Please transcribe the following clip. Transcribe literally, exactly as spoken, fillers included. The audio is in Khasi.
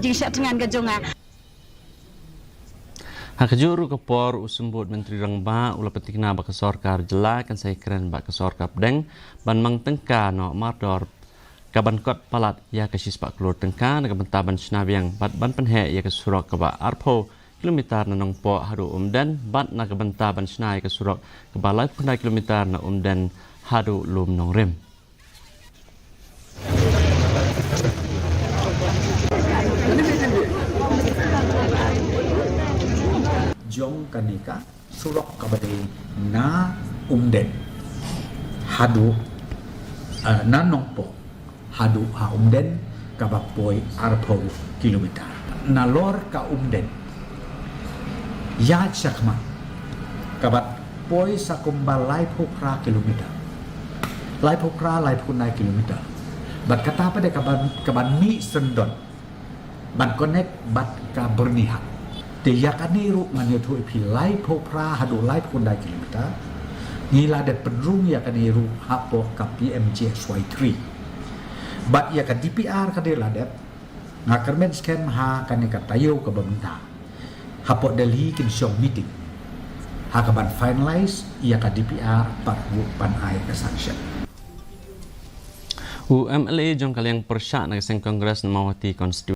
Jingshah tyngan ka jong nga. Ha kajuh ruh ka por, u Symbud Myntri Rangbah u la pyntikna ba ka sorkar jylla kan sa ïakren bad ka sorkar pdeng ban mang tyngka noh mardor ka ban kot palat ïa ka shispah klur tyngka na ka bynta ban shna biang bad ban pynheh ïa ka surok kaba arphew kilometer na Nongpoh haduh Umden bad na ka bynta ban shna ïa ka surok kaba laiphew khyndai kilometer na Umden haduh Lum Nongrim. Jong kane ka surok kaba dei na Umden haduh, eh, na Nongpoh haduh ha Umden kaba poi arphew kilometer. Nalor ka Umden ïaid shakhmat kaba poi sa kumba laiphew phra kilometer. Laiphew phra, laiphew khyndai kilometer. Bad kata pat de kaban, kaban mih syndon ban connect bad ka Byrnihat. Te ïa kane ruh ngan ïathuh ïa phi, laiphew phra haduh laiphew khyndai kilometer. Ngi la dep pynrung ïa kane ruh hapoh ka P M G S Y three. Bad ïa ka D P R ka dei la dep, nga kyrmen skhem ha kane ka taïew kaba mynta hapoh Delhi kin shong meeting ha kaban finalize ïa ka D P R bad ruh ban ai ka sanction. U M L A jong ka liang pyrshah na ka seng Congress na Mawhati Constituency